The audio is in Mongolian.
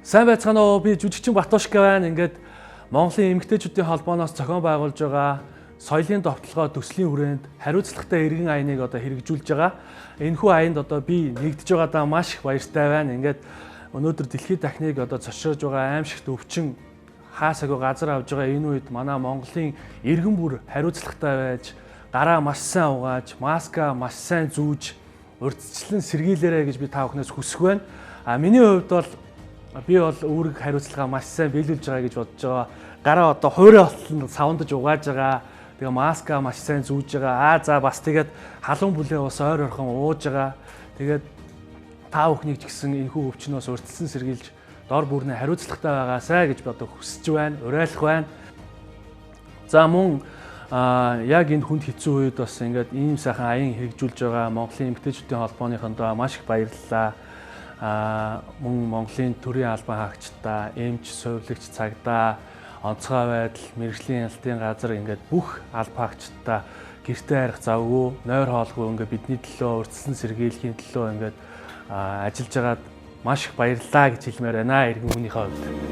Сайн байцгаана уу? Би жүжигчин Батушка байна. Ингээд Монголын эмэгтэйчүүдийн холбооноос зохион байгуулж байгаа соёлын довтолгоо төслийн хүрээнд хариуцлагатай иргэн аяныг одоо хэрэгжүүлж байгаа. Энэхүү аянд одоо би нэгдэж байгаадаа маш их баяртай байна. Ингээд өнөөдөр дэлхийд дахныг одоо цочрож байгаа аимшигт өвчин хаасаагүй газар авж байгаа энэ үед манай Монголын иргэн бүр хариуцлагатай байж гараа маш сайн угааж, маска маш сайн зүүж, урьдчилан сэргийлээрэй гэж би та бүхнээс хүсэх байна. А миний хувьд бол би бол үүрэг хариуцлага маш сайн биелүүлж байгаа гэж бодож байгаа. Гараа одоо хуурай болтол савндаж угааж байгаа. Тэгээ маска маш сайн зүүж байгаа. Аа за бас тэгээд халуун бүлээ ус ойр орхон ууж байгаа. Тэгээд та бүхнийг ч гэсэн энэхүү өвчнөөс урьдчилан сэргийлж дор бүрнээ хариуцлагатай байгаасай гэж би одоо хүсэж байна, уриалах байна. За мөн яг энэ хүнд хэцүү үед бас ингээд ийм сайхан аян хэрэгжүүлж байгаа Монголын эмэгтэйчүүдийн холбооныхондоо маш их баярлалаа. Мөн Монголын төрийн албан хаагчдаа, эмч, сувилагч цагдаа, онцгой байдал, мэргэжлийн хяналтын газар ингээд бүх албан хаагчдаа гэртээ харих завгүй, нойр хоолгүй ингээд бидний төлөө урьдчилан сэргийлэхийн төлөө ингээд ажиллаж байгаад маш их баярлалаа гэж хэлмээр байна иргэн хүнийхээ хувьд.